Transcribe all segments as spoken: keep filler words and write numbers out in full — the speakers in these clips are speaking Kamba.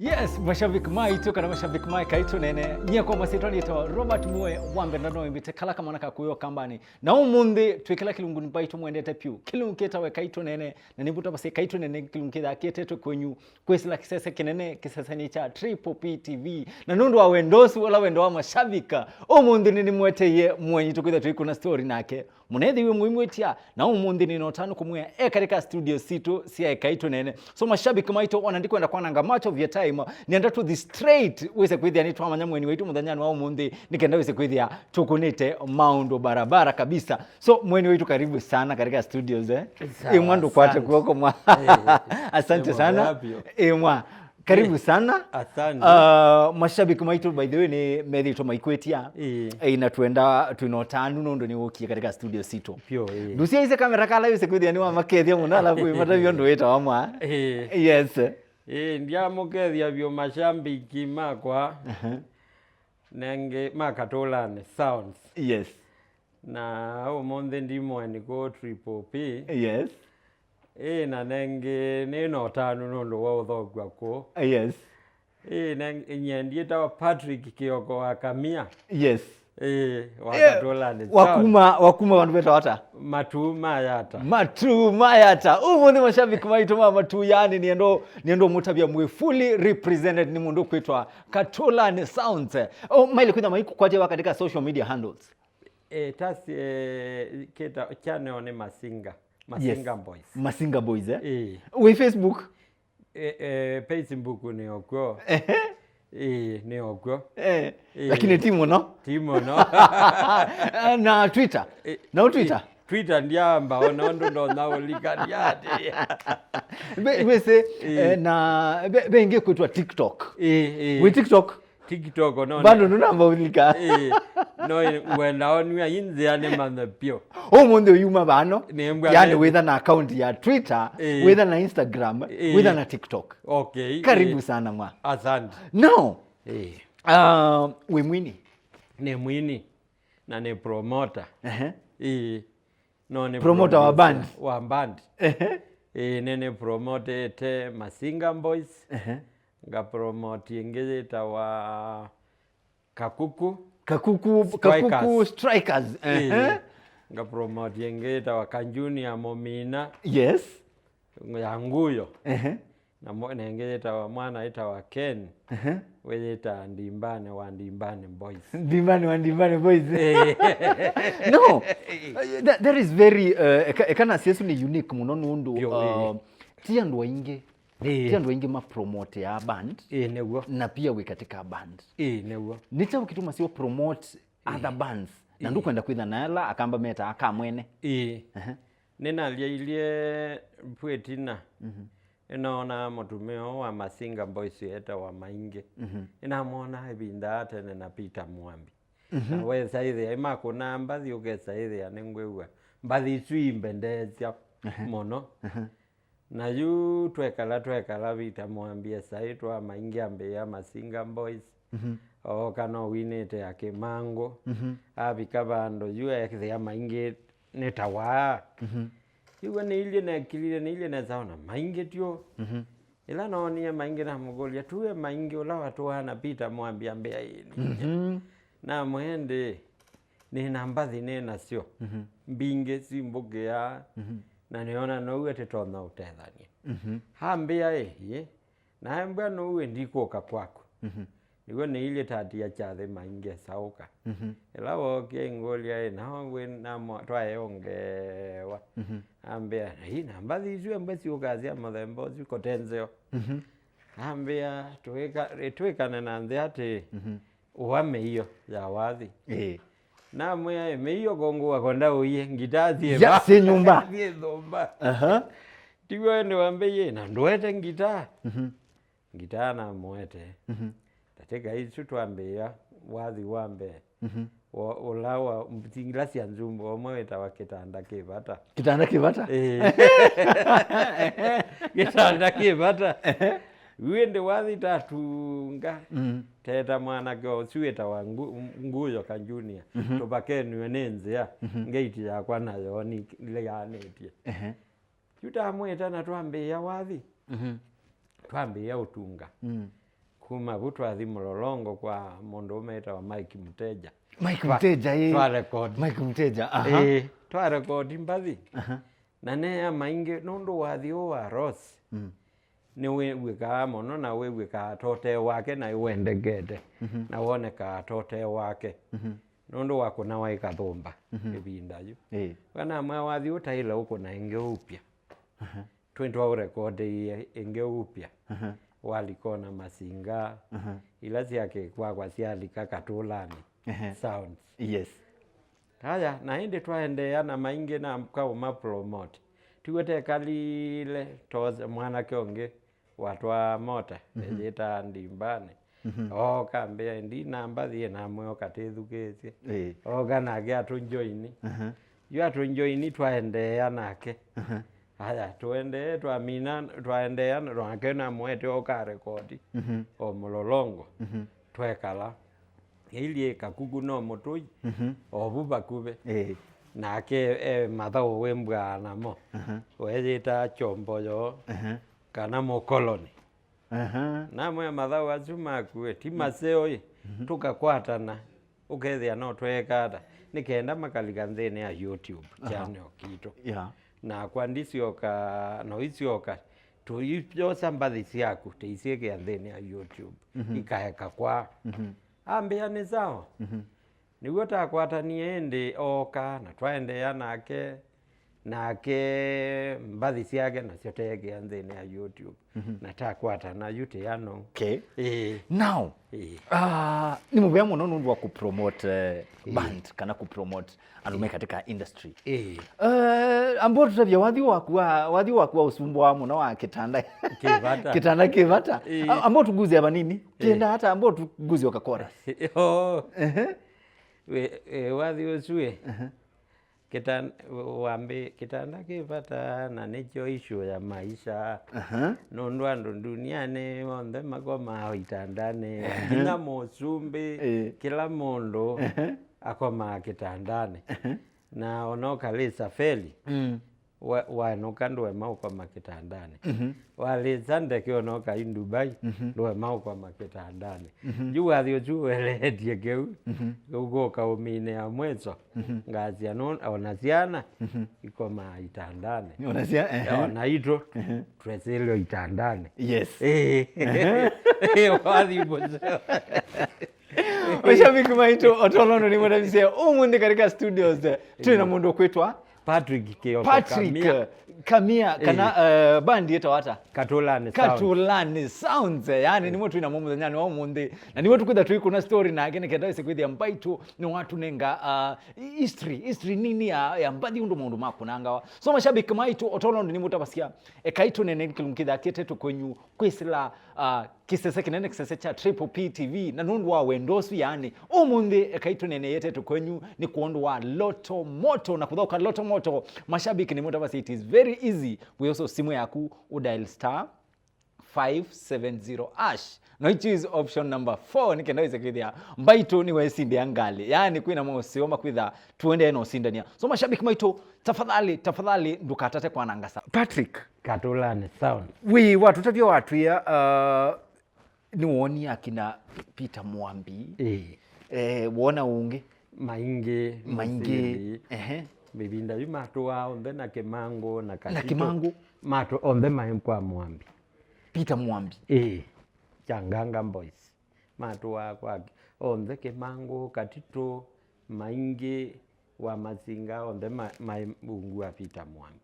Yes, mashabiki maitũ kana mashabiki ma Ekai Tũneene, nyie kwa masyĩtwa nĩtawa Robert Muoe wa Mbenda no ĩmbĩte kala kamwana ka kũyo kambani. Na ũmũnthĩ twĩ kĩla kĩlungunĩ mbaitũ mwendete pyũ, kĩlungu kĩtawa Ekai Tũneene, na nĩmũtavasya Ekai Tũneene kĩlungu kĩthaa kĩetetwe kwenyu kwĩsĩla kĩsese kĩnene, kĩsesenĩ kya Triple P T V. Na nũndũ wa wendo ũsu, ũla wendo wa mashabiki, ũmũnthĩ nĩnĩmweteie mwenyi tũkwĩtha tũikũna story nake. Mũnethĩiwe mũimwĩtya, na ũmũnthĩ nĩna ũtanu kũmwĩa e katika studio sitũ sya Ekai Tũneene. So mashabiki maitũ, ona ndikwenda kwananga much of your time, nĩenda tũthi straight wĩse kwĩthĩa nĩtwamanya mweni waitũ mũthenyanĩ wa ũmũnthĩ, nĩkenda wĩse kwĩthĩa tũkũnĩte maũndũ barabara kabisa. So mweni waitũ, karibu sana katika studios, eh? Sa-, Imwa ndũkwate asante. Kuoko mwa. Eh, asante sana. Imwa. Karibu sana. Asante. Uh, mashabiki maitũ, by the way, nĩ methĩtwe maikwĩtya. Ĩĩ. Eh, na twenda twĩna ũtanu nũndũ nĩ ũkie katika studio sitũ. Pyo, ĩĩ. Ndusiaise kamera kala yose kwĩthĩa nĩ wamakethya mũno, alafu imatavyo ndũ wĩtawa mwa. Ĩĩ. Yes. Ĩĩ, ndiamũkethya vyũ mashabiki makwa. Aha. Nenge ma Katũlanĩ Sounds. Yes. Na ũmũnthĩ ndi mweni kũ Triple P. Yes. Ĩĩ, na nengĩ nĩ na ũtanu nũndũ wa ũthokw'a kũũ. Yes. Ĩĩ, nengĩ nyie ndiĩtawa Patrick Kioko wa Kamia. Yes. Ĩĩ, wa Katũlanĩ Sound. Wakuma, wakuma vandũ vetawa ata? Matuu ma Yata. Matuu ma Yata. Ũmũnthĩ mashabiki maitũ ma Matuu, yani, nĩendo, nĩendo mũtavya mwĩ fully represented nĩ mũndũ kwĩtwa Katũlanĩ Sounds. Oh, maile kwĩtha maikũkwatya wa katika social media handles. Eh, tasi, eh, kĩta, channel nĩ Masinga. Masinga Boys. Masinga Boys, eh? Ĩĩ. Wĩ Facebook? Eh, eh, Facebook nĩ okw'o. Ehe. Ĩĩ, nĩ okw'o. Eh, ĩĩ. Lakini ti mũno. Ti mũno. Na Twitter? Eh, no Twitter? Eh, Twitter ndiamba, ona ũndũ ndonya ũlikania atĩ. Be-, wĩsĩ, ĩĩ, eh, na be-, be ĩngĩ kwĩtwa TikTok. Ĩĩ, ĩĩ. Wĩ TikTok? TikTok, no, bado nũnamba ũlika. Ĩĩ, no, ngwenda onw'a ĩ nzĩa nĩ manthe pyũ. Ũmũnthĩ ũyuma vano. Nĩmbwa yani nĩ- wĩtha na account ya Twitter, ĩĩ, wĩtha na Instagram, ĩĩ, wĩtha na TikTok. Okay, karibu, ĩĩ, sana mwa. Asante. Now, ĩĩ, uh, wĩ mwini? Nĩ mwini na nĩ promoter. Ehe. Ĩĩ. No nĩ promoter wa band? Wa band. Ehe. Ĩĩ, nĩ, nĩ promotete Masinga Boys. Ehe. Nga promote ĩngĩ yĩtawa Kakuku. Kakuku, Strikers. Kakuku Strikers. Ĩĩ. Ehe. Nga promote ĩngĩ yĩtawa Kanjuni ya Mũmina. Yes. Ya Nguyo. Ehe. Na mo-, na ĩngĩ yĩtawa, mwana yĩtawa Ken. Ehe. We yĩtaa Ndimbane wa Ndimbane Boys. Ndimbane wa Ndimbane Boys. Eh. No. Uh, that, that is very, uh, eka-, ekana siesu nĩ unique mũno nũndũ, pyo, eh, uh, ti andũ aingĩ. Eh. Ti andũ aingĩ ma promote ya band. Eh, nĩw'o. Na pia wĩ katika band. Eh, nĩw'o. Nĩ kyaũ kĩtuma sio promote other bands? Na, eh, ndũkwenda kwĩtha na ala akamba metaa aka mwene? Eh. Ehe. Nĩnalyailye mbwĩ ĩtina. Mhm. Nĩnoonaa mũtumĩa ũũ wa Masinga Boys etawa Maingĩ. Mhm. Nĩnamwonaa ĩvinda ya tene na Peter Mwambi. Mhm. Na wesa ĩthĩa, ĩmakũnaa mbathi, ũkesa ĩthĩa nĩngwĩw'a mbathi isu imbendeesya, ehe, mũno. Ehe. Na yu twekala, twekala, Peter Mwambi esaĩ twa Maingĩ ambĩĩa Masinga Boys. Mhm. Ooka no winĩte ya Kĩmangũ. Mhm. Avika vandũ yu ethĩa Maingĩ nĩ ta waa. Mhm. Yu we nĩilyĩ nekilile, nĩilyĩ nesa ona Maingĩ tyo. Mhm. Ĩla noonie Maingĩ namũkũlya, "Tuwe Maingĩ ũla watũaa na Peter Mwambi ambĩa ĩĩ ninyie?" Mhm. Namwĩa, "Ĩndĩ, nĩ na mbathi nĩ nasyo. Mhm. Mbingĩ simbũkĩaa, mhm, na nĩona nou atĩ tonya ũtethany'a." Mhm. Ambĩa, "Ĩĩ, na embwa nou ĩ ndikũka kwaku." Mhm. Nĩw'o nĩilyĩ tatia kyathĩ Maingĩ esaũka. Mhm. Ĩla wookie ingũlya ĩ, "Nao wĩ namo twaeongeewa?" Mhm. Ambĩa, "Ĩĩ, na mbathi isu embwa siũkaa sya mũthemba ũsu kote nzeo." Mhm. Ambĩa, "Twĩka-, twĩkane na nthĩ atĩĩ, mhm, ũa mĩio ya wathi." Ĩĩ. Namwĩa, "Ĩ, mĩio kũngũa konda ũie, ngitaa syĩ va?" Ya, syĩ nyũmba. Syĩ nyũmba. Aha. Tiw'o ĩndĩ wambĩie, "Na ndũete ngitaa?" Mhm. Ngitaa namũete. Mhm. Ndatĩka isu twambĩĩa wathi wa mbee. Mhm. Wa, ũla wa, ila sya nzumbu, ũmwe wĩtawa Kĩtanda Kĩ Vata. Kĩtanda Kĩ Vata? Ĩĩ. Kĩtanda Kĩ Vata. Ehe. Yu ĩndĩ wathi tatunga. Mhm. Teta mwanake ũsu wĩtawa Ngu-, Nguyo ka Junior. Mhm. Tũvakenw'e nĩ nzĩa, mhm, ngeiti yakwa nayo nĩleanĩtye. Ehe. Yu tamwĩta na twambĩĩa wathi. Mhm. Twambĩĩa ũtunga. Mm. Kuma vu twathi Mlolongo kwa mũndũ ũmwe wĩtawa Mike Mteja. Mike Mteja, ĩ. Twa record. Mike Mteja, aha. Ĩ, twa record mbathi. Aha. Na neea maingĩ nũndũ wathi ũũ wa Rose, mm, nĩwĩw'ĩkaa mũno na wĩw'ĩkaa totee wake na wendekete, mhm, na wonekaa totee wake, mhm, nũndũ wakũnawa ĩ kathũmba, mhm, ĩvinda yu. Ĩĩ. Kanamwĩa wathi ũtaĩle ũkũna ĩngĩ upya. Aha. Twĩ twaũrekodeie ĩngĩ upya. Aha. Walikona Masinga, aha, ila syake kwakwa syalika Katũlanĩ. Ehe. Sounds. Yes. Aya, na ĩndĩ twaendeea na maingĩ na kaũma promote. Tiwe tekalile, tose mwanake ũngĩ watwaa mota, mhm, ĩyĩtaa Ndimbanĩ. Mhm. Ooka ambĩa, "Ndi na mbathi ĩna mwe oka tĩthukĩĩsye." Ĩĩ. Ooka nake atũnjoini. Aha. Yu atũnjoini twaendeea nake. Aha. Aya, tũendee twamina, twaendeea nake namwete oka rekodi, mhm, o Mlolongo. Mhm. Twekala. Ĩilyĩ kakuku no mũtũi, mhm, o vu vakuvĩ. Ĩĩ. Nake e mathaũ wĩmbwaa namo. Aha. Weeyĩtaa kyombo yoo, aha, kana mũkoloni. Aha. Namwĩa mathaũ asu maku ĩ, ti maseo ĩ, mhm, tũkakwatana, ũkethĩa no tweeka ata, nĩ kenda makalika nthĩnĩ ya YouTube, aha, channel kitũ. Yeah. Nakwa ndisyoka, no isyoka, tũiyosa mbathi syaku, tũisyĩkĩa nthĩnĩ ya YouTube, mhm, ikaeka kwa. Mhm. Ambĩa nĩ sawa. Mhm. Nĩw'o takwatanie ĩndĩ ooka na twaendeea nake, nake mbathi syake nasyo teekĩa nthĩnĩ ya YouTube. Mhm. Na takwatana yu tĩano. Okay. Ĩĩ. Now, ĩĩ, ah, nĩ mũvea mũno nũndũ wa kũpromote, eh, ĩĩ, band kana kũpromote andũ me katika industry. Ĩĩ. Eh, ambao tutavya wathi waku wa, wathi waku wa ũsumbwa mũno wa kitanda. Kĩvata. Kitanda kĩvata. Ĩĩ. A-, ambao tuguzia vanini. Ĩĩ. Kenda hata ambao tuguzia ka chorus. Oh. Ehe. We, eh, wathi ũsu ĩ. Ehe. Kitan-, wambi, kitanda kĩ vata na nĩkyo issue ya maisha. Aha. Nũndũ andũ ndunianĩ onthe makomaa itandanĩ. Ehe. Nginya mũsumbĩ, ĩĩ, kĩla mũndũ, ehe, akomaa kĩtandanĩ. Ehe. Na ona ũkalĩsa feli, mm, wa-, wanũka ndũema ũkoma kĩtandanĩ. Mhm. Walĩsa ndeke ona ũkai Dubai, mhm, ndũema ũkoma kĩtandanĩ. Mhm. Yu wathi ũsu ũeleetye kĩu, mhm, ũkũka ũminĩa mwĩso. Mhm. Ngasya nũ-, ona syana, mhm, ikomaa itandanĩ. Ona sya-, ehe. Ona itũ, ehe, twesĩlwe itandanĩ. Yes. Ĩĩ. Ehe. Ĩĩ, wathi mũseo. Mashabiki maitũ, o tondũ nĩ mũndũ mũseo, ũmũnthĩ katika studios, eh, twĩ na mũndũ ũkwĩtwa Patrick Kĩoko Patrick Kamia. Kamia, kana, eh, bandi ĩtawa ata? Katũlanĩ Sounds. Katũlanĩ Sounds, eh, yani nĩmo twĩ namo mũthenyanĩ wa ũmũnthĩ. Na nĩwe tũkwĩtha tũikũna story nake nĩ kenda wĩse kwĩthĩa mbaitũ nĩ watũnenga, ah, history, history nini ya, ya mbathi ũndũ maũndũ makũnangawa. So mashabiki maitũ, o tondũ nĩ mũtavasya, ekai tũnene kĩlungu kĩthaa kĩetetwe kwenyu kwĩsĩla, ah, kĩsese kĩnene, kĩsese kya Triple P T V, na nũndũ wa wendo ũsu, yani, ũmũnthĩ ekai tũnene yetetwe kwenyu nĩ kwondũ wa Lotto Moto, na kũthaũka Lotto Moto, mashabiki nĩ mũtavasya, it is very easy. Wĩosa simũ yaku, ũdial star five seven zero hash. No choose option number four, nĩ kenda wĩse kwĩthĩa mbaitũ nĩ wesindĩa ngalĩ. Yani, kwĩna maũseo makwĩtha tũendee na ũsindania. So, mashabiki maitũ, tafadhali, tafadhali, ndũkatate kwananga sa-, Patrick. Katũlanĩ Sound. Wĩ, watũtavya watwĩa, uh, nĩwoonie akina Peter Mwambi. Ĩĩ. Eh, wona ũngĩ? Maingĩ, maingĩ. Mũsili. Ehe. Mĩvinda yu matũaa onthe na Kĩmangũ na Katitũ. Na Kĩmangũ. Matũ onthe maĩ kwa Mwambi. Peter Mwambi. Ĩĩ. Changanga Boys. Matũaa kwake. Onthe Kĩmangũ, Katitũ, Maingĩ, wa Masinga, onthe ma-, maĩ ungu wa Peter Mwambi.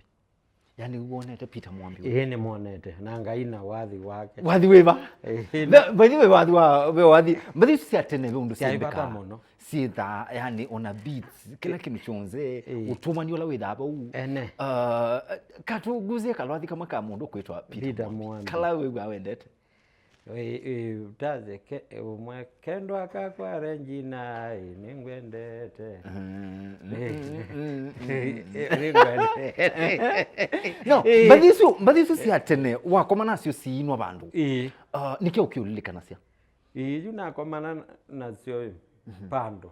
Yani, wonete Peter Mwambi? Ĩĩ, nĩmwonete. Na Ngai na wathi wake. Wathi wĩva? Ĩĩ. Ve, by the way, wathi wa, ve wathi. Mbathi isu sya tene ve ũndũ syaĩ vata syĩmbĩkaa mũno. Syĩthaa, yani, ona beats, kĩla kĩndũ kyonthe, ĩĩ, ũtũmani ũla wĩthaa vau. Ene. Uh, katũguzie kalwathi kamwe ka mũndũ kwĩtwa Peter Peter Mwambi. Mwambi. Kala wĩw'a wendete? Ĩ, ĩ, ũtaze ke-, ũmwe, "Kendwa kakwa Regina, ĩ, nĩngwendete." Mm, mm, mm, mm, mm. Ĩ, ĩ, nĩngwendete. No, ĩ, mbathi isu, mbathi isu sya tene, wakoma nasyo siinwa vandũ. Ĩ. Uh, nĩkĩ ũkĩũlilikanasya? Ĩ, yu nakomana na-, nasyo, ĩ, mhm, vandũ.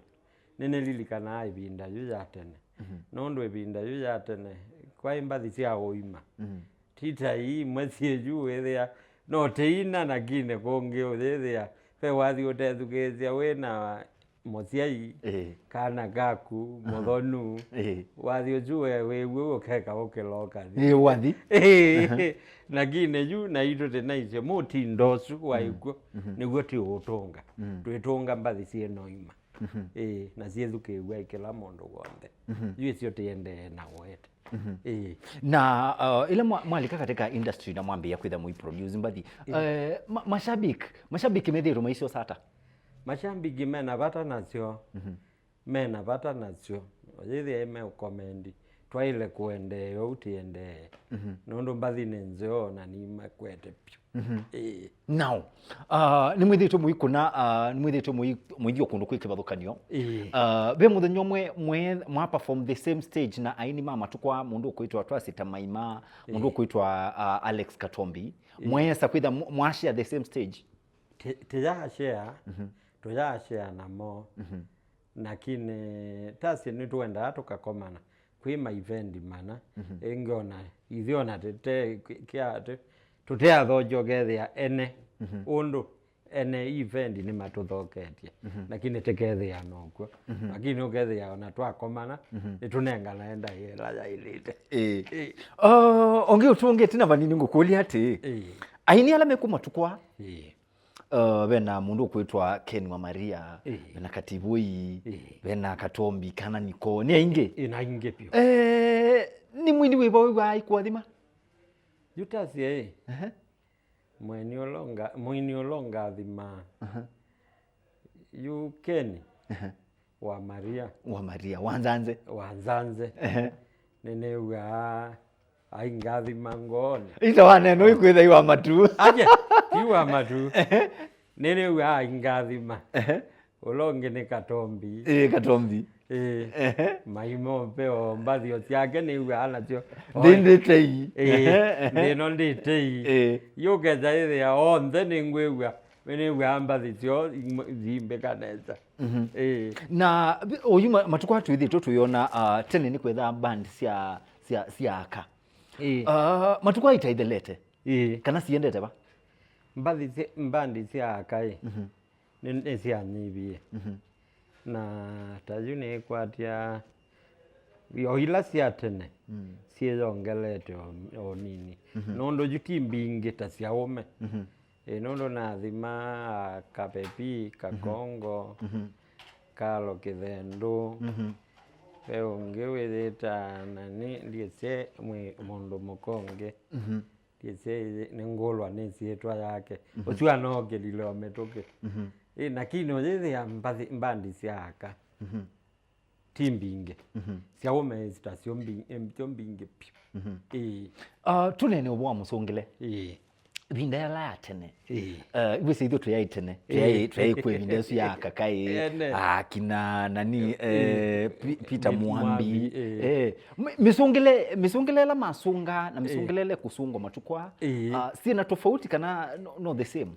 Nĩnĩlilikanaa ĩvinda yu ya tene. Mhm. Nũndũ ĩvinda yu ya tene, kwaĩ mbathi sya ũima. Mhm. Ti ta ii imwe syĩ yu wĩthĩa No tĩina, lakini kũngĩ ũyĩthĩa ve wathi ũtethukĩĩsya wĩ na mũsyai, Ĩĩ. kana kaku, mũthonu, Ĩĩ. wathi ũsu we wĩw'e ũkeka ũkĩloka. Ĩĩ, wathi. Ĩĩ. Lakini yu naitũ tĩnaisye mũtindo ũsu wa ĩkw'ũ, Mhm. nĩw'o tũũtũnga. Mm. Twĩtũnga mbathi syĩ noima. Mhm. Ĩĩ, na syĩthukĩĩw'a ĩ kĩla mũndũ w'onthe. Mhm. Yu ĩsyo tĩendee na ũete. Mhm. Ĩĩ. Na, uh, ĩla mwa- mwalika katika industry na mwambĩĩa kwĩtha mũiproduce mbathi, Ĩĩ. eh, ma- mashabiki, mashabiki methĩĩtwe maisyosa ata? Mashabiki mena vata nasyo. Mhm. Mena vata nasyo. Yĩthĩa ĩmeũkomendi. Twaĩle kũendeea ũu tĩendee. Mhm. Nũndũ mbathi nĩ nzeo na nĩimakwete vyũ. Mhm. Ĩĩ. Now, uh, nĩmwĩthĩĩtwe mũikũna, uh, nĩmwĩthĩĩtwe mũi- mũithiwa kũndũ kwĩ kĩvathũkanio. Ĩĩ. Uh, ve mũthenya ũmwe mwe- mwa perform the same stage na aini ma matukũ aa, mũndũ ũkwĩtwa Twasita Maima, mũndũ Ĩĩ. ũkwĩtwa, uh, Alex Katombi. Ĩĩ. Mweesa kwĩtha mwa- mwashare the same stage? Tĩ- tĩyashare, Mhm. tũyashare namo. Mhm. Lakini tasi nĩtũendaa tũkakomana kwĩ maivendi mana. Mhm. Ĩngĩ ona ithyĩ ona tũte- kĩa- tũ- tũteathokya ũkethĩa ene Mhm. ũndũ ene ivendi nĩmatũthoketye. Mhm. Lakini tĩkethĩa nokw'o. Mhm. Lakini ũkethĩa ona twakomana Mhm. nĩtũnenganae ndaĩa ĩla yaĩlĩte. Ĩĩ. Ĩĩ. Uh, onge ũtũngĩte na vanini ngũkũlya atĩ Ĩĩ. aini ala mekuma tukwa Ĩĩ. Uh, vena mũndũ ũkwĩtwa Ken wa Maria, Ĩĩ. vena Kativũi, Ĩĩ. vena Katombi, kana Niko, nĩ aingĩ. Ĩĩ, na aingĩ vyũ. Eh, nĩ mwini wĩva wĩw'aa ikũathima? Yu tasye ĩ, Ehe. mweni ũla ũnga- mwini ũla ũngathimaa. Aha. Yu Ken Ehe. wa Maria. Wa Maria, wa Nzanze. Wa Nzanze. Ehe. Nĩnĩw'aa aingathima ngoonĩ. Ita wa neno ikwĩtha iwa matu. Aje, ti wa matu. Nĩnĩw'aa aingathima. Ehe. Ũla ũngĩ nĩ Katombi. Ĩĩ, Katombi. Ĩĩ. Ehe. Maimo peo mbathio syake nĩw'aa nasyo. Ndĩ ndĩ tei. Ĩĩ, Ehe. Ndĩ no ndĩ tei. Ĩĩ. Yũkesa ĩthĩa onthe nĩngwĩw'a. Nĩnĩw'aa mbathi syoo imbĩka nesa. Mhm. Ĩĩ. Na vi- oyu ma- matukũ aa twĩthĩtwe twĩona, uh, tene nĩ kwethaa band sya, sya, sya aka. Ĩĩ. Uh, matukũ aa itaithelete. Ĩĩ. Kana siendete va? Mbathi sya- mbandi sya aka ĩ, Mhm. nĩ- nĩsyanyivie. Mhm. Na ta yu nĩkwatya o ila sya tene Mm. syĩyongelete o, o nini. Mhm. Nũndũ yu ti mbingĩ ta sya ũme. Mhm. Ĩ, nũndũ nathima Kapepi, Kakongo, Mhm. Kalo Kĩthendũ. Mhm. Ve ũngĩ wĩyĩtaa nani, ndiĩsĩ mwĩ mũndũ mũka ũngĩ. Mhm. Ndiĩsĩ nĩ ngũlwa nĩ syĩtwa yake. Mhm. Ũsu anookĩlile o mĩtũkĩ. Mhm. Ĩ, lakini ũyĩthĩa mbathi- mbandi sya aka. Mhm. Ti mbingĩ. Mhm. Sya ũme ĩsĩ ta syo mbi- em, syo mbingĩ piũ. Mhm. Ĩĩ. Ah, tũnene ũvoo wa mũsũngĩle. Ĩĩ. Ĩvinda yala ya tene. Ĩĩ. Eh, iwĩsĩ ithyĩ tũyaĩ tene. Ĩĩ. Tũyaĩ, tũyaĩ kwĩ ĩvinda ĩsu ya Kakai. Ene. Ah, kina nani, Ĩĩ. eh, Pi- Peter Pi- Mwambi. Mwambi, ĩĩ. Eh, mi- mĩsũngĩle, mĩsũngĩle ĩla masũngaa na Ĩĩ. mĩsũngĩle ĩla ĩkũsũngwa matukũ aa, Ĩĩ. ah, syĩna tofauti kana no, no the same?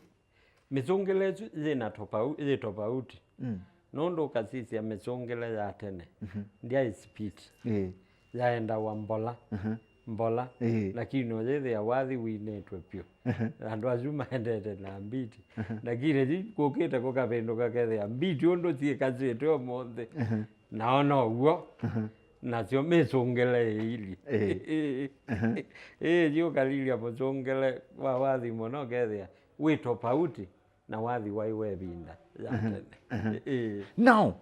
Mĩsũngĩle ĩsu yĩna tofau- yĩ tofauti. Mm. Nũndũ ũkasisya mĩsũngĩle ya tene, Mhm. ndyaĩ speed. Ĩĩ. Yaendawa mbola, Mhm. mbola, Ĩĩ. lakini ũyĩthĩa wathi winĩtwe vyũ. Mhm. Andũ asu maendete na mbiti. Mhm. Lakini yu kũkĩte kũkavĩndũka kethĩa mbiti ũndũ syĩkasĩtwe ũmũnthĩ. Mhm. Nao now'o. Mhm. Nasyo mĩsũngĩle ĩilyĩ. Ĩĩ. Ĩĩ, Mhm. ĩĩ, yu ũkalilya mũsũngĩle wa wathi mũno kethĩa wĩ tofauti na wathi waĩ wa ĩvinda ya Mhm. tene. Mhm. Ĩĩ. Now,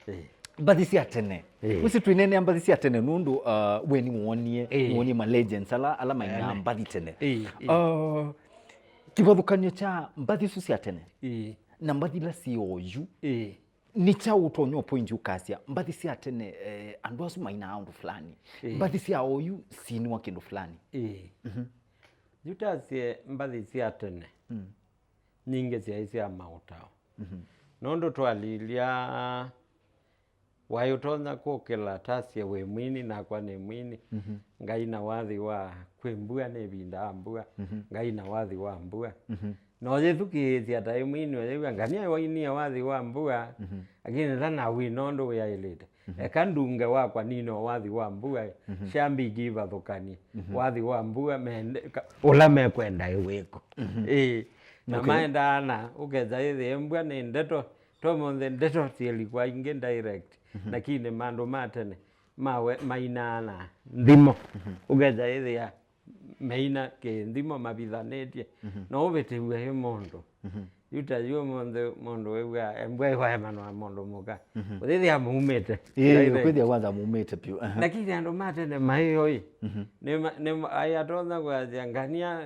Ĩĩ. mbathi sya tene. Ĩĩ. Ũsi twĩneenea mbathi sya tene nũndũ, uh, we nĩwonie, Ĩĩ. nĩwonie ma legends ala, ala mainaa Ene. mbathi tene. Ĩĩ, ĩĩ. Uh, kĩvathũkany'o kya mbathi isu sya tene Ĩĩ. na mbathi ila syĩ oyu, Ĩĩ. nĩ kyaũ ũtonya ũpointi ũkasya mbathi sya tene, eh, andũ asu mainaa ũndũ fulani. Ĩĩ. Mbathi sya oyu sinĩwa kĩndũ fulani. Ĩĩ. Mhm. Yu tasye mbathi sya tene. Mm. Nyingĩ syaĩ sya maũtao. Mhm. Nũndũ twalilya, waĩ ũtonya kũkĩla tasye wĩ mwini, nakwa nĩ mwini, Mhm. Ngai na wathi wa kwĩ mbua, nĩ ĩvinda ya mbua, Mhm. Ngai na wathi wa mbua. Mhm. Na ũyĩthukĩĩsya ta ĩ mwini ũyĩw'a, ngania wainie wathi wa mbua, Mhm. lakini ndanawina ũndũ wĩaĩlĩte. Mhm. Eka ndunge wakwa nino wathi wa mbua, mhm, Shambiki ivathũkanie. Mhm. Wathi wa mbua mende, ka-, ũla mekwenda ĩwĩko. Mhm. Ĩĩ. Na okay. Maendaa na, ũkesa ĩthĩa mbua nĩ ndeto, to monthe ndeto syĩlikwa ingĩ direct. Mhm. Lakini mandũ ma tene, mawe, mainaa na nthimo. Mhm. Ũkesa ĩthĩa meina kĩnthimo mavithanĩtye. Mhm. No ũvĩtĩw'e ĩ mũndũ. Mhm. Yu ta yu ũmũnthĩ mũndũ wĩw'aa embwa ĩwaemanwa mũndũ mũka. Mhm. Ũthĩthĩa mumĩte. Ĩĩ, direct. Ũkwĩthĩa kwanza mumĩte piũ. Aha. Lakini andũ ma tene maĩ oi. Mhm. Nĩ ma-, nĩ ma-, aĩ atonya kwasya ngania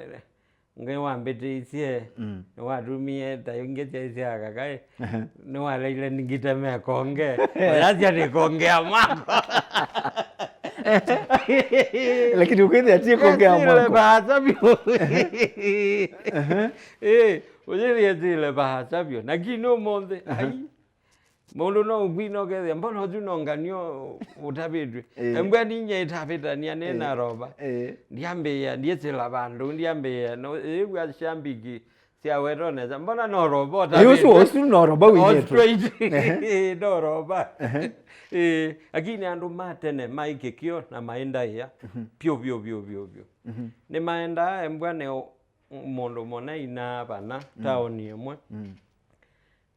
ngai wambĩtĩisye. Mm. Nĩwatumie ta ingĩ syaisya kakaĩ. Aha. Nĩwaleile ngiteme konge. Oyasya nĩ kongea mwako. Lakini ũkwĩthĩa ti kongea mwako. Bahasha vyũ. Aha. Eh, ũyĩthĩe sile bahasha vyũ. Lakini ũmũnthĩ, aha, ai. Mũndũ no ũkwina ũkethĩa, mbona ũsu no nganio ũtavĩtw'e? Eh. Embwa ninya ĩtavĩtania nĩ na roba. Eh. Ndiambĩĩa, ndiĩsĩla vandũ, ndiambĩĩa. No, ĩw'a Shambiki syawetwa nesa. Mbona no roba ũtavĩtw'e? Ĩ, ũsu, ũsu no roba wĩnĩtwe. Straight. Ehe. No roba. Ehe. Eh, lakini andũ ma tene maĩ kĩkĩo na maĩ ndaĩa. Mhm. Pyũ, pyũ, pyũ, pyũ, pyũ. Mhm. Nĩmaendaa embwa nĩ mũndũ mũna ina vana, mm, taoni ĩmwe. Mm.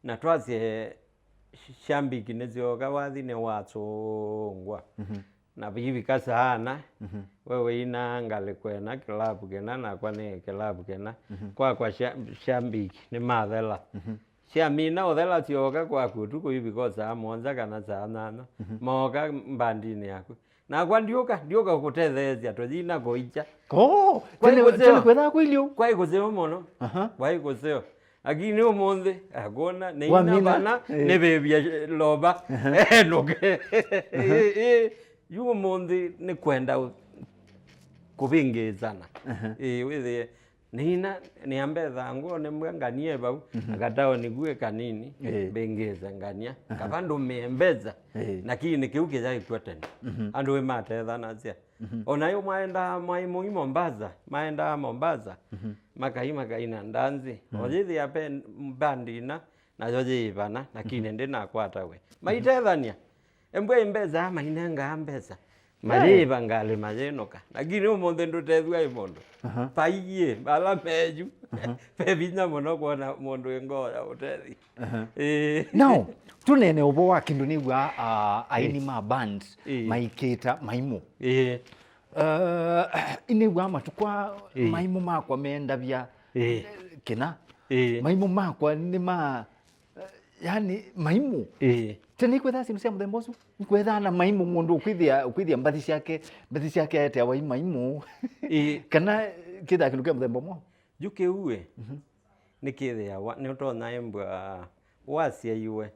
Na twasye Shambiki nĩsyoka wathi nĩwasũngwa. Mhm. Na vivika saa ana, mhm, we wĩina ngalĩko ĩna, kĩlavu kĩna, nakwa nĩ kĩlavu kĩna. Mhm. Kwakwa Sha-, Shambiki nĩmathela. Mhm. Syamina ũthela syoka kwaku ũtukũ ivika o saa mũonza kana saa nyanya. Mhm. Mooka mbandinĩ yaku. Nakwa ndiũka, ndiũka kũtetheesya, tũyina kũikya. Oh, kwaĩ tene, kũseo, tene kwethaa kwĩlyo. Kwaĩ kũseo mũno. Aha. Kwaĩ kũseo. Lakini ũmũnthĩ, akwona, nĩ ina wamina, vana, eh, nĩvĩvya loba, aha, enũke. Aha. Ĩ, ĩ, yu ũmũnthĩ nĩ kwenda ũ-, kũvĩngĩĩsana. Aha. Ĩ, wĩthĩe, nĩina, nĩambetha ngũo nĩmwe nganie vau, mhm, akataoni kuĩ kanini, eh, mbĩngĩĩse ngania, aha, kava ndũmĩe mbesa, eh, lakini kĩu kĩyaĩkw'a tene. Mhm. Andũ ĩmatethanasya. Mhm. Ona yu mwaendaa mwaĩ mũi Mombasa, maendaa Mombasa, mhm, makai makaina ndanzi. Mhm. Oyĩthĩa pe mbandi ina, nayo yĩĩvana, lakini, mhm, ndĩnakwatawe. Maitethania. Embwa ĩ mbesa, mainengaa mbesa. Eh. Mayĩĩva ngalĩ mayĩnũka. Lakini ũmũnthĩ ndũtethw'a ĩ mũndũ. Aha. Paiĩ, ala meyu. Aha. Ve vinya mũno kwona mũndũ ĩ ngoo ya ũtethi. Aha. Ĩĩ. Now, tũneene ũvoo wa kĩndũ nĩw'aa, ah, aini, ĩĩ, ma band, ĩĩ, maikĩta maimũ. Ĩĩ. Uh, inĩw'aa matukũ aa, ĩĩ, maimũ makwa meendavya, ĩĩ, kĩna. Ĩĩ. Maimũ makwa nĩ ma, yani, maimũ. Ĩĩ. Tene ikwethaa syĩndũ sya mũthemba ũsu, ikwethaa na maimũ mũndũ ũkwĩthĩa, ũkwĩthĩa mbathi syake, mbathi syake aeteawa i maimũ. Ĩĩ. Kana kĩthaa kĩndũ kya mũthemba ũmwe. Yu kĩu ĩ, mhm, nĩkĩthĩawa, nĩũtonya ĩmbwa wasyaiwe.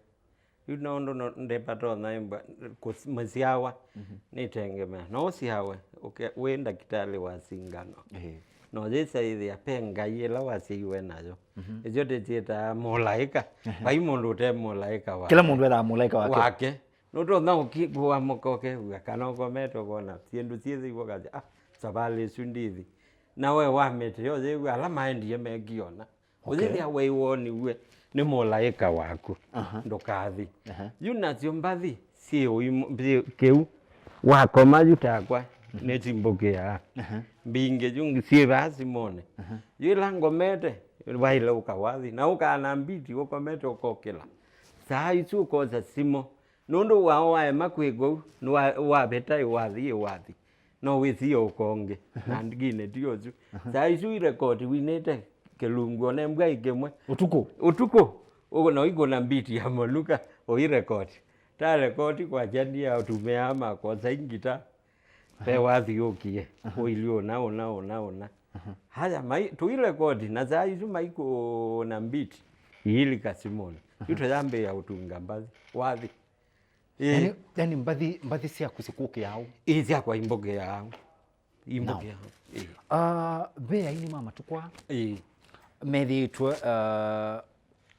Yu nũndũ no-, ndĩpatonya ĩmbwa kũs-, mũsyawa, mhm, nĩtengemea. No ũsyawe, ũke-, wĩ ndakĩtalĩ wa singano. Ĩĩ. No yĩsa ĩthĩa pe ngai ĩla wasyaiwe nayo. Mhm. Ĩsyo tĩsyĩtaa mũlaĩka. Ehe. Vai mũndũ ũte mũlaĩka wake. Kĩla mũndũ ethaa mũlaĩka wake. Wake. Nũtonya ũki-, kũamũka ũkew'a kana ũkomete ũkona syĩndũ syĩthĩiwe ũkasya, "Ah, savalĩ ĩsu ndithi." Na we wamĩtĩ yo yĩw'a ala maendie mekiona. Okay. Ũyĩthĩa wĩwoniw'e nĩ mũlaĩka waku. Aha. Ndũkathi. Aha. Yu nasyo mbathi syĩ ũimũ, syĩ kĩu. Wakoma yu takwa, mhm, nĩsimbũkĩaa. Aha. Mbingĩ yu syĩ vaa simũnĩ. Aha. Yu ĩla ngomete, waĩle ũkawathi. Na ũkaa na mbiti ũkomete ũkokĩla. Saa isu ũkosa simũ. Nũndũ wao waema kwĩka ũu, nĩwa-, wavĩta ĩwathi, ĩwathi. No wĩsie ũkonge. Aha. Na ndingine ti ũsu. Aha. Saa isu irekoti winĩte kĩlungu, ona embwa ĩ kĩmwe. Ũtukũ? Ũtukũ. Ũkũ na ũikũna mbiti ya mũnuka, ũirekoti. Ta rekoti kwakya ndia ũtumĩaa makosa ingita. Aha. Ve wathi ũkie. Aha. Ũilyĩ ũna, ũna, ũna, ũna. Aha. Haya, mai-, tũirekoti, na saa isu maikũna mbiti. Iilika simũnĩ. Aha. Yu tũyambĩĩa ũtunga mbathi. Wathi. Ĩĩ. Yani, yani mbathi, mbathi syaku sikũkĩaa ũu? Ĩĩ, syakwa imbũkĩaa ũu. Imbũkĩaa ũu. Ĩĩ. Ah, ve aini ma matukũ aa, ĩĩ, methĩĩtwe, ah,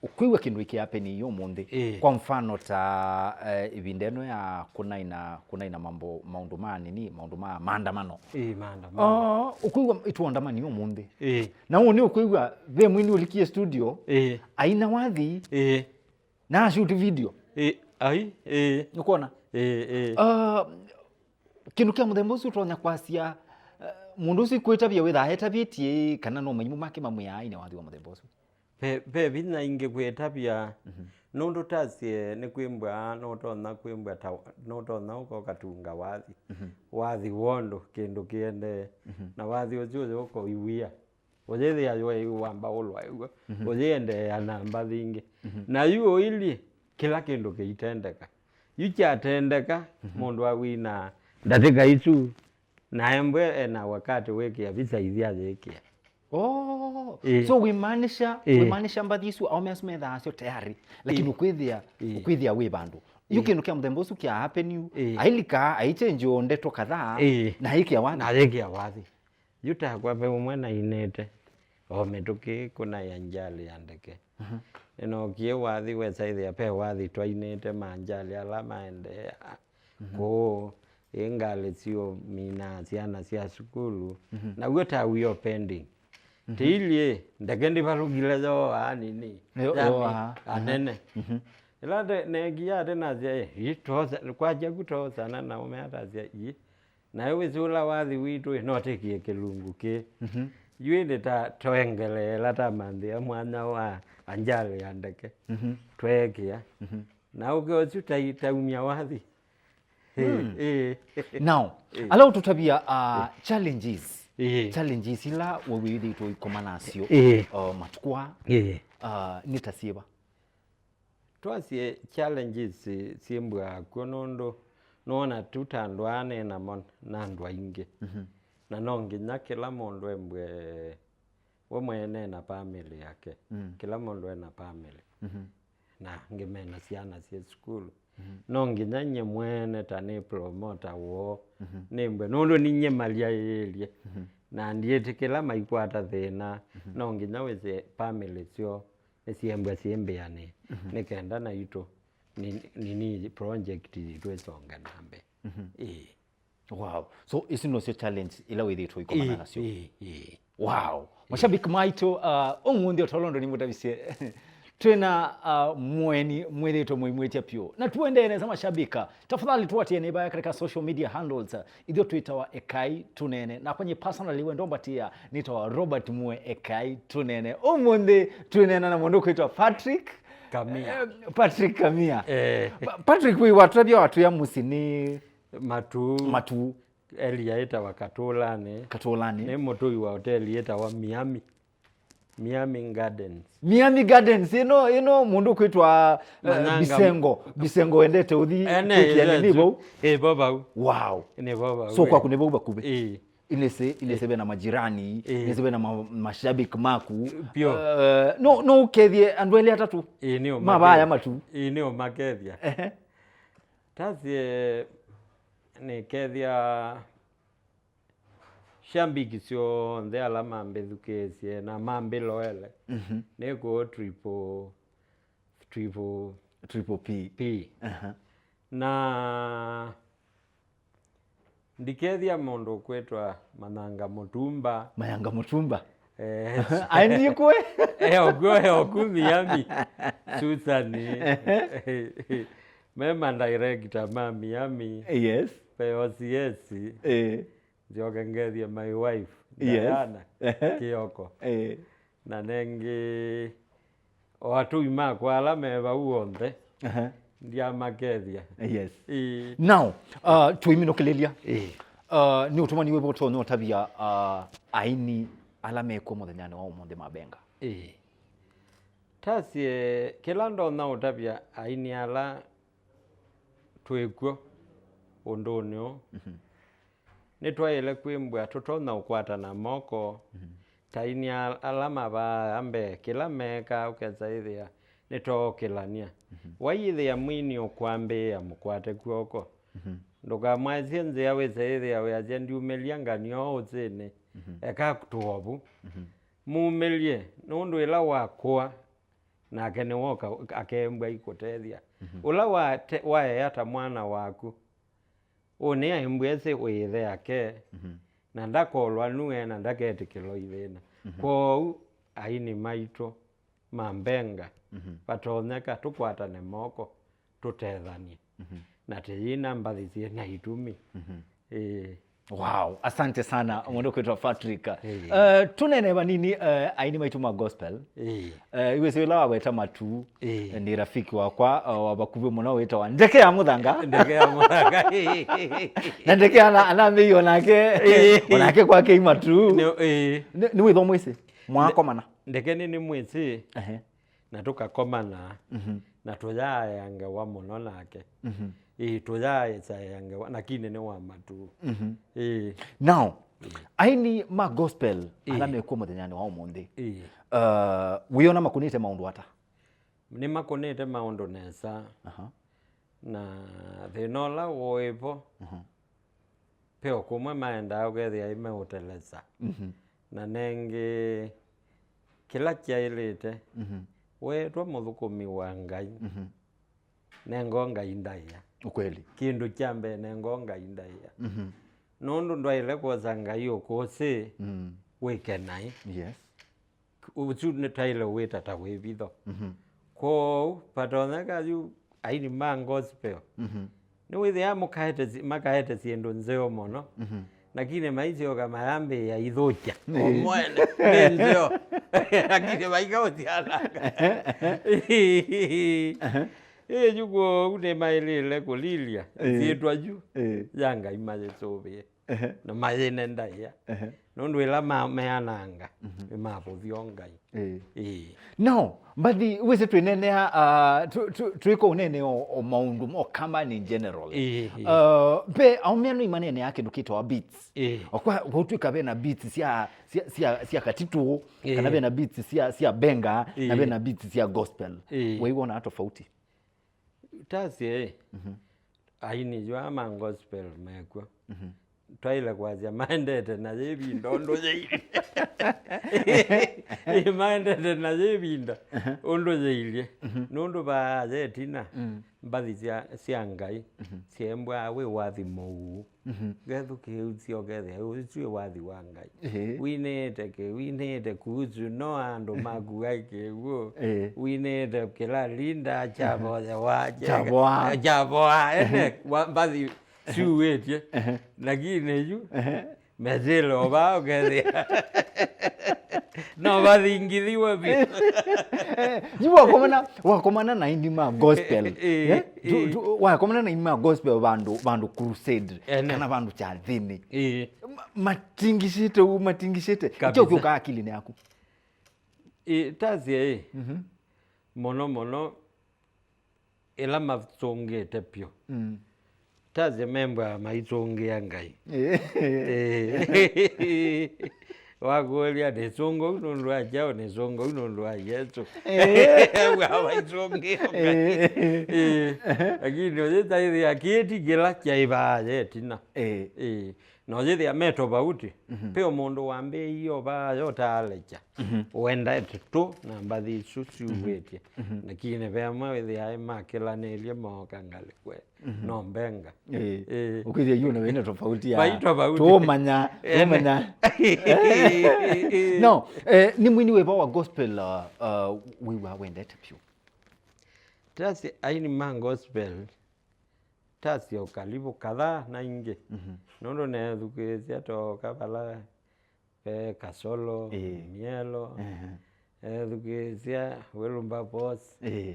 ũkwĩw'a kĩndũ ĩkĩapeni ũmũnthĩ. Ĩĩ. Kwa mfano ta, eh, ĩvinda ĩno ya kũnaina, kũnaina mambo, maũndũ ma nini, maũndũ ma maandamano. Ĩĩ, maandamano. Ah, ũkwĩw'a ĩtũandamani ũmũnthĩ. Ĩĩ. Na ũũ nĩ ũkwĩw'a ve mwini ũlikie studio, ĩĩ, aina wathi. Ĩĩ. Na shoot video. Ĩ, ai, ĩ. Nĩkwona? Ĩĩ, ĩĩ. Ah, kĩndũ kya mũthemba ũsu ũtonya kwasya, eh, mũndũ ũsu kwĩtavya wĩthaa etavĩtye, kana no maimũ make mamwĩaa ine wathi wa mũthemba ũsu? Ve, ve vinya ingĩ kwĩtavya, mhm, nũndũ tasye nĩ kwĩmbwa, nũtonya kwĩmbwa ta, nũtonya ũka ũkatunga wathi. Mhm. Wathi wondũ, kĩndũ kĩendee. Mhm. Na wathi ũsu ũyũka ũiwia. Ũyĩthĩa yu wamba ũlwa ĩw'o. Mhm. Ũyĩendeea na mbathi ingĩ. Mhm. Na yu ũilyĩ, kĩla kĩndũ kĩitendeka. Yu kyatendeka, mhm, mũndũ awina ndatĩka isu, na embwe ena wakati wĩkĩa visa ithi ayĩkĩa. Oh, ĩĩ, so wĩmaanisha, ĩĩ, wĩmaanisha mbathi isu aũme asu methaa syo tayari, lakini, ĩĩ, ũkwĩthĩa, ĩĩ, ũkwĩthĩa wĩ vandũ. Yu, ĩĩ, kĩndũ kya mũthemba ũsu kya happen yu, ĩĩ, ailika, aichenji o ndeto kadhaa, ĩĩ, na aĩkĩa wathi. Na aĩkĩa wathi. Yu takwa ve ũmwe nainĩte o mĩtũkĩ kũna ya njali ya ndeke. Mhm. Nĩnookie wathi, wesaĩthĩa ve wathi twainĩte ma njali ala maendeea, mhm, kũũ, ĩ ngalĩ siũminaa syana sya sukulu. Mhm. Naw'o taw'o pending. Mhm. Tiilyĩ, ndeke ndĩvalũkile yoo anini. Yo, yami, yo, aha, aha, anene. Mhm. Ĩla te-, neekie ate nasya, "Ĩ, ĩ, twosa-, kwakya ku twosana na ũme atasya, ĩ." Naĩ wĩsĩ ũla wathi witũ, ĩ, no tĩkĩe kĩlungu kĩĩ. Mhm. Yu ĩndĩ ta twaengeleela tamanthĩa mwanya wa anjali ya ndeke. Mhm. Tweekĩa. Mhm. Na ũke ũsu tai-, taumya wathi. Ĩ, mm, ĩ. Now, ĩ, ala ũtũtavya, uh, ĩ, challenges. Ĩ. Challenges ila we wĩthĩĩtwe ũikoma nasyo, ĩ, uh, matukũ aa, ĩ, uh, nĩ ta syĩva? Twasye challenges syĩmbwaa kw'o nũndũ nũona tu ta andũ aa nĩ namo na andũ aingĩ. Mhm. Na no nginya kĩla mũndũ embwe we mwene na family yake. Mm. Kĩla mũndũ ena family. Mhm. Na angĩ mena syana syĩ sukulu. Mhm. No nginya nyie mwene ta nĩ promota woo, mhm, nĩmbwe nũndũ ninyie malyaĩĩlye. Mhm. Na ndiĩtĩkĩla maikwata thĩna. Mhm. No nginya wĩsĩ family syoo nĩsyĩmbwa syĩmbĩanĩe, mhm, nĩ kenda naitũ ni, nini project yitũ ĩsonge na mbee. Mhm. Ĩĩ. Wow. So, isu nosyo challenge ila wĩthĩĩtwe ũikomana nasyo? Ĩĩ, ĩĩ. Wow. Mashabiki maitũ, uh, ũmũnthĩ o ta ũla ũndũ nĩmũtavisye, twĩna, uh, mũeni mwĩthĩĩtwe mũimwĩtya pyũ. Na tuendee nesa mashabiki. Tafadhali tuatie nĩvaya katika social media handles. Ithyĩ twĩtawa Ekai Tũneene. Nakwa nyie personally we ndombatĩa nĩtawa Robert Mue Ekai Tũneene. Ũmũnthĩ twĩneena na mũndũ kwĩtwa Patrick Kamia. Eh, Patrick Kamia. Eh. Pa-, Patrick, wĩ watũtavya watwĩa mũsyĩ nĩ Matuu. Matuu. Area ĩtawa Katũlanĩ. Katũlanĩ. Nĩ mũtũi wa hoteli ĩtawa Miami. Miami Gardens. Miami Gardens, ĩno, ĩno mũndũ kwĩtwa, eh, Manyanga. Bisengo. Bisengo wendete ũthi, ene, kwĩkĩa nĩ, nĩ vau? Ĩ, vo vau. Wow. Nĩ vo vau, so ĩ, kwaku nĩ vau vakuvĩ? Ĩ. Inĩsĩ, inĩsĩ, ĩ, ve na majirani, ĩ, inĩsĩ ve na ma-, mashabiki maku. Pyo. Eh, no, no ũkethie andũ elĩ atatũ? Ĩ, nĩ ũmakethia. Mavaya matu. Ĩ, nĩ ũmakethia. Ehe. Tasye nĩkethia shambiki syonthe ala mambĩthukĩĩsye na mambĩloele. Mhm. Nĩ kũũ Triple, Triple Triple P. P. Aha. Na ndikethia mũndũ kwĩtwa Manyanga Mũtumba. Mayanga Mũtumba. Eh, aendie kwe? E oku, e oku Miami. Susan. Ehe. Me ma director ma Miami. Yes. Pe O C S. Eh. Njoke ngethie my wife, yes, Diana, ehe, Kioko. Eh. Na nengĩ, o atũi makwa ala me vau onthe, ehe, ndiamakethia. Yes. Ĩĩ. Now, uh, tũiminũkĩlĩlya. Ĩĩ. Uh, nĩ ũtũmani wĩva ũtonya ũtavya, uh, aini ala mekw'o mũthenyanĩ wa ũmũnthĩ ma Benga? Ĩĩ. Tasye, kĩla ndonya ũtavya aini ala twĩkw'o ũndũnĩ ũũ, mhm, nĩtwaĩle kwĩmbwa tũtonya ũkwatana moko, mhm, ta aini a-, ala mavaa mbee, kĩla meekaa ũkesa ĩthĩa nĩtookĩlany'a. Mhm. Waiĩthĩa mwini ũkwambĩĩa, mũkwate kw'oko. Mhm. Ndũkamwaĩsye nzĩa wĩse ĩthĩa wĩasya, "Ndiumĩlya nganio ũsĩnĩ." Mhm. Eka tũovu. Mhm. Mumĩlye, nũndũ ĩla wakũa, nake nĩwoka akembwa ikũtethya. Mhm. Ũla wate-, waea ta mwana waku, ũnĩa ĩmbwesĩ wĩ ĩthe ake, mhm, na ndakolwa nue na ndaketĩkĩlwa ithĩna. Mhm. Kwoou, aini maitũ ma Mbenga, mhm, vatonyeka tũkwatane moko, tũtethany'e. Mhm. Na tĩyĩna mbathi syĩ na itumi. Mhm. Ĩĩ. Wow, asante sana, mũndũ kwĩtwa Patrick. Ĩĩ. Eh, tũnene vanini, eh, aini maitũ ma gospel. Ĩĩ. Eh, iwĩsĩ wĩla waweta Matu, ĩĩ, eh, nĩ rafiki wakwa, eh, wa vakuvĩ mũno wĩtawa Ndeke ya Mũthanga. Ndeke ya Mũthanga. Na Ndeke ana-, anambĩie onake, ĩĩ, onake kwake i Matu. Nĩ, ĩĩ. Nĩ, nĩ wĩtho mwĩsĩ? Mwakomana? Ndeke nĩ, nĩ mwĩsĩ. Ehe. Na tũkakomana, mhm, na tũyaea ngewa mũno nake. Mhm. Ĩĩ, tũyaea ngewa, lakini nĩ wa Matu. Mhm. Ĩĩ. Now, ĩĩ, aini ma gospel, ĩĩ, ala mekw'o mũthenyanĩ wa ũmũnthĩ, ĩĩ, uh, wĩona makũnĩte maũndũ ata? Nĩmakũnĩte maũndũ nesa. Aha. Na thĩna ũla wĩvo, mhm, ve o kũmwe maendaa ũkethĩa imeũtelesa. Mhm. Na nengĩ, kĩla kyaĩlĩte, mhm, weetwa mũthũkũmi wa Ngai, mhm, nenga o Ngai ndaĩa. Ukweli. Kĩndũ kya mbee, nenga o Ngai ndaĩa. Mhm. Nũndũ ndwaĩle kwosa Ngai ũkũsĩ, mm, wĩke naĩ. Yes. Ũsu nĩtaĩle ũwĩta ta wĩvitho. Mhm. Kwoou, vatonyeka yu aini ma gospel, mhm, nĩwĩthĩaa mũkaete si-, makaete syĩndũ nzeo mũno. Mhm. Lakini maisyoka mayambĩĩa ithũkya. Ĩĩ. O mwene, nĩ nzeo. Lakini maikaũsyananga. Ehe. Ĩĩ, yu kwoou nĩmaĩlĩle kũlilya, ĩĩ, syĩtwa yu, ĩĩ, ya Ngai mayĩsũvĩe. Ehe. Na mayĩne ndaĩa. Ehe. Nũndũ ĩla ma-, meananga, mhm, nĩmavũthya o Ngai. Ĩĩ. Ĩĩ. Now, mbathi, wĩsĩ twĩnenea, uh, tu-, tu-, twĩko ũnene o, o maũndũ mo kambani in general. Ĩĩ, ĩĩ. Uh, ve aũme anũ imanenea kĩndũ kĩtawa beats. Ĩĩ. O kwa, gũtwĩka vena beats sya, sya, sya, sya katitũ, ĩĩ, kana vena beats sya, sya benga, na, ĩĩ, vena beats sya gospel. Ĩĩ. Waiwona tofauti? Tasye, mhm, aini yu aa ma gospel mekw'o. Mhm. Twaĩle kwasya maendete na yĩvinda ũndũ yĩilye. Maendete na yĩvinda, aha, ũndũ yĩilye. Mhm. Nũndũ vaa yetina, mm, mbathi sya, sya Ngai, mhm, syembwaa wĩ wathi mũuu. Mhm. Ngethukĩĩsya ũkethĩa ũsu wĩ wathi wa Ngai. Ĩĩ. Winĩte kĩ, winĩte kuhusu no andũ makua kĩw'ũ. Ĩĩ. Winĩte kĩla linda kyavoyewa, kyavoa. Kyavoa, ene, wa, mbathi syuĩtye. Ehe. Lakini yu, ehe, mesĩle o vaa ũkethĩa. No vathingithiwe vyũ. Yu wakomana, wakomana na aini ma gospel. Ĩĩ, eh? Tu, ĩĩ. Tu, wakomana na aini ma gospel vandũ, vandũ crusade, ene, kana vandũ kyathĩnĩ. Ĩĩ. Ma-, matingishĩte u, matingishĩte. Kabisa. Kyo kyoka akilinĩ yaku. Ĩĩ, tasye ĩ. Mhm. Mũno mũno ĩla masũngĩte vyũ. Mm. Tasye membwa maisũngĩa Ngai. Ĩĩ. Ĩĩ. Wakũlya, nĩsũngũu nũndũ wa kyaũ? Nĩsũngũu nũndũ wa Yesũ. Ĩĩ. Wa maisũngĩa Ngai. Ĩĩ. Ĩĩ. Lakini ũyĩtaĩthĩa kĩti kĩla kyaĩvaa yetina. Ĩĩ. Ĩĩ. Na ũyĩthĩa me tofauti. Mhm. Ve o mũndũ wambĩĩie o vaa yo taalekya. Mhm. Wendete tu na mbathi isu syuĩtye. Mhm. Lakini ve amwe wĩthĩaa makĩlanĩlye mooka ngalĩko. Mhm. No mbenga. Ĩĩ. Ĩĩ. Ũkwĩthĩa yu na wĩna tofauti ya. Vai tofauti. Tũmanya, ene, tũmanya. No, eh, nĩ mwini wĩva wa gospel, uh, uh, wĩw'aa wendete vyũ? Tasye aini ma gospel, tasye o kalivu kadhaa na ingĩ. Mhm. Nũndũ neethukĩĩsya toka vala ve Kasolo, ĩĩ, Mielo, ehe, ethukĩĩsya Wilberforce. Ĩĩ.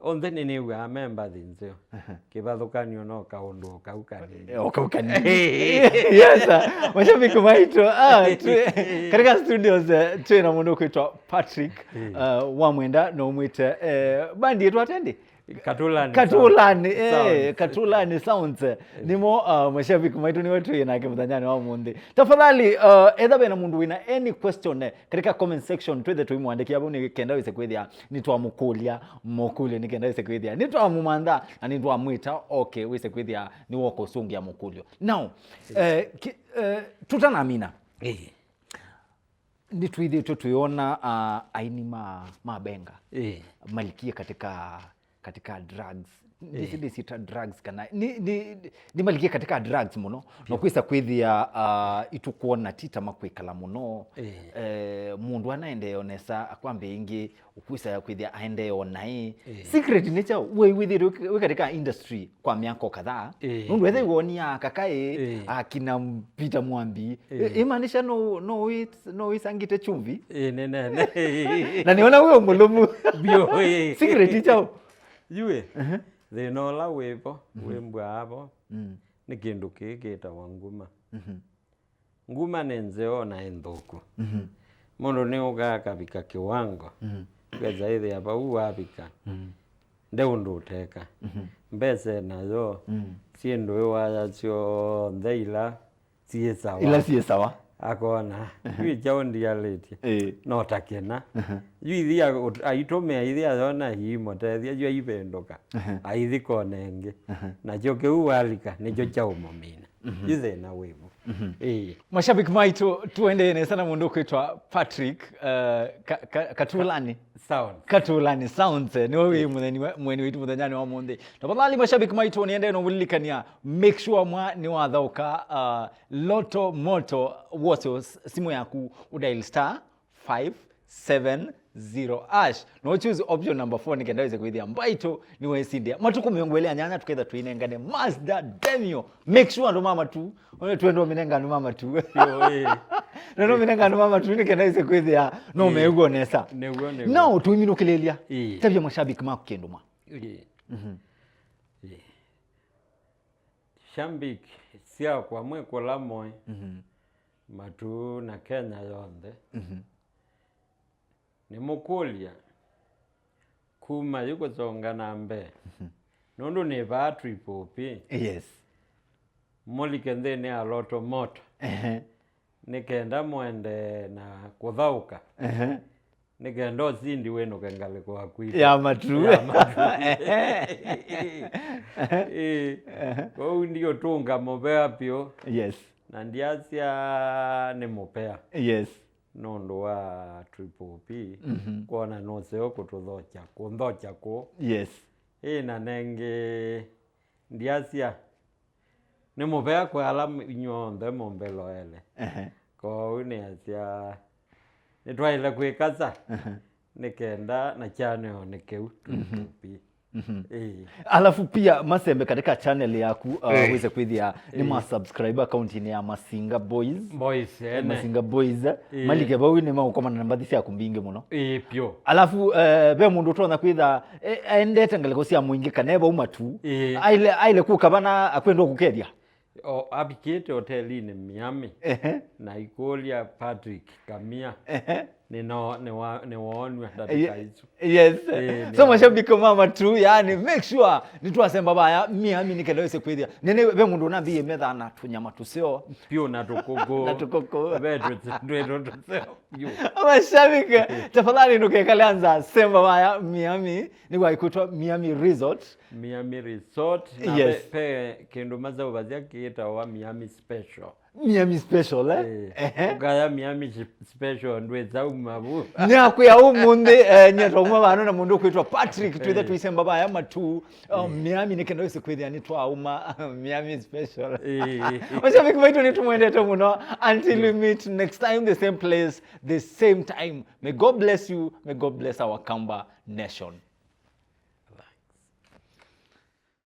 Onthe nĩnĩw'aa me mbathi nzeo. Ehe. Kĩvathũkany'o no kaũndũ o kau kanini. Eh, o kau kanini. Yes, sir. Mashabiki maitũ, ah, twĩ, katika studios, eh, twĩ na mũndũ kwĩtwa Patrick, eh, wa Mwenda, no mwĩte, eh, bandi ĩtwa atendi? Katulani Katulani, Sounds. Eh, Katulani Sounds. Eh. Nĩmo, uh, mashabiki maitũ nĩwe twĩ nake mũthenyanĩ wa ũmũnthĩ. Tafadhali, uh, etha vena mũndũ wĩna any question, eh, katika comment section, twĩthe tũimwandĩkĩa vau nĩ kenda wĩse kwĩthĩa nĩtwamũkũlya mũkũlyo, nĩ kenda wĩse kwĩthĩa nĩtwamũmantha na nĩtwamwĩta, okay, wĩse kwĩthĩa nĩwoka ũsũngĩa mũkũlyo. Now, eh, ki-, eh, tũtanamina. Eh. Nĩtwĩthĩĩtwe twĩona, ah, aini ma, ma benga, ĩĩ, malikie katika, katika drugs, Ndisi, eh, ndisi ta drugs kana ni, ni, ni malikie katika drugs mũno. Na kwĩsa kwĩthĩa, ah, itukwona ti ta makwĩkala mũno. Eh. Eh, mũndũ anaendeea onesa akwambia ĩngĩ, ũkwĩsa kwĩthĩa aendeea onaĩ. Eh. Secret nĩ kyaũ? We wĩthĩĩtwe wĩ katika industry kwa mĩaka kadhaa. Eh. Nũndũ ethĩwa wonia kakaĩ, eh, akina Peter Mwambi. Eh. Eh, imaanisha no, no wĩ-, no wĩsangĩte chumvi? Eh, nene, nene. Na nĩona wĩ mũlũmu. Bio, eh. Secret nĩ kyaũ? Yue. Ehe. Thĩna ũla wĩvo, mhm, wĩ mbwaa vo, mm, nĩ kĩndũ kĩĩ kĩtawa nguma. Mhm. Nguma nĩ nzeo na ĩ nthũku. Mhm. Mũndũ nĩũkaa akavika kĩwango, mhm, wesa ĩthĩa vau wavika, mhm, nde ũndũ ũteka. Mhm. Mbesa nayo, mm, syĩndũ ĩwaya syonthe ila syĩ sawa. Ila syĩ sawa. Akona, mhm, yu kyaũ ndialĩtye. Ĩĩ. No ta kĩna. Mhm. Yu ithi a-, ut-, aitũmĩa ithi ayona iimũtethya, yu aivĩndũka. Mhm. Aithi kona ĩngĩ. Mhm. Nakyo kĩu walika, nĩkyo, mhm, kyaũmũmina. Mhm. Yu thĩna wĩvo. Mhm. Ĩĩ. Mashabiki maitũ, tũendee nesa na mũndũ ũkwĩtwa Patrick, uh, Ka-, Ka-, Katulani. Sounds. Katulani Sounds, eh, nĩwe wĩ, eh, mũtheni wa, mũeni witũ mũthenyanĩ wa ũmũnthĩ. Tafadhali mashabiki maitũ, nĩendee na ũmũlilikania, make sure mwa nĩwathaũka, uh, Lotto Moto wose s-, simũ yaku, ũdial star five seven zero hash. No choose option number four nĩ kenda wĩse kwĩthĩa mbaitũ nĩwesindĩa. Matukũ mĩongo ĩlĩ na nyanya tũketha tũinengane Mazda Demio. Make sure andũ ma matu. Ona twenda ũminenga andũ ma matu. Yo, eh. Na no ũminenga andũ ma matu nĩ kenda wĩse kwĩthĩa no, eh, meew'o nesa. Nĩw'o, nĩw'o. No tũiminũkĩlĩlya. Eh. Tavya mashabiki maku kĩndũ ma. Eh. Mhm. Eh. Shambik syakwa mwĩ kũla mũĩ, mhm, matu na Kenya yonthe, mhm, nĩmũkũlya kuma yu kũsonga na mbee, mhm, nũndũ nĩ vaa Triple P, yes, mũlike nthĩnĩ ya Lotto Moto. Ehe. Nĩ kenda mũende na kũthaũka. Ehe. Nĩ kenda ũsindi wĩnũke ngalĩko yaku ĩtũ. Ya matu. Ya matu. Ehe. Ĩĩ. Ehe. Kwoou ndiũtũnga mũvea vyũ. Yes. Na ndiasya nĩ mũvea. Yes. Nũndũ wa Triple P, mhm, kwona nũseo kũtũthokya, kũnthokya kũũ. Yes. Ĩĩ, na nengĩ ndiasya nĩ mũvea kwĩ ala m-, inyw'onthe mũmbĩloele. Ehe. Kwoou nĩasya, nĩtwaĩle kwĩkasa, ehe, nĩ kenda na channel nĩ kĩu, mhm, Triple P. Mhm. Ĩĩ. Alafu pia masembe katika channel yaku, uh, ĩĩ, wĩse kwĩthĩa nĩ, ĩĩ, ma subscribe account-inĩ ya Masinga Boys. Boys, eh, ene. Masinga Boys. Ĩĩ. Malike vau nĩ maũkomana na mbathi syaku mbingĩ mũno. Ĩĩ, pyo. Alafu, eh, ve mũndũ ũtonya kwĩtha, eh, aendete ngalĩko sya mũingĩ kana e vau matu. Ĩĩ. Aile, aile kũka vana akwenda kũkethya. O, avikĩte hotelinĩ Miami. Ehe. Na ikũlya Patrick Kamia. Ehe. Nĩ no, nĩ wa, nĩ woonw'a ndatĩka isu. Yes. Eh, so nĩ mashabiki ma matu, yani, make sure nĩtwasemba vaya Miami nĩ kenda wĩse kwĩthĩa. Nene ve mũndũ ũnambĩie metha na tũnyama tũseo. Pyo na tũkũkũ. Na tũkũkũ. Ve tũ-, twĩtũ tũseo. Pyo. Mashabiki, tafadhali ndũkekale nza, semba vaya Miami, nĩ kwa ikutwa Miami Resort. Miami Resort, na, yes, ve, ve kĩndũ maseũvasya kĩtawa Miami Special. Miami Special, eh? Eh, ehe. Ũkaya Miami sh-, Special, ndwĩsa uma vu. Nĩakwĩa ũmũnthĩ, eh, nyie twauma vano na mũndũ ũkwĩtwa Patrick, twĩthe, eh, tũisemba vaya matu, oh, eh, Miami nĩ kenda wĩse kwĩthĩa nĩtwauma Miami Special. Eh. Mashabiki maitũ nĩtũmwendete mũno. Until we meet next time, the same place, the same time. May God bless you. May God bless our Kamba nation.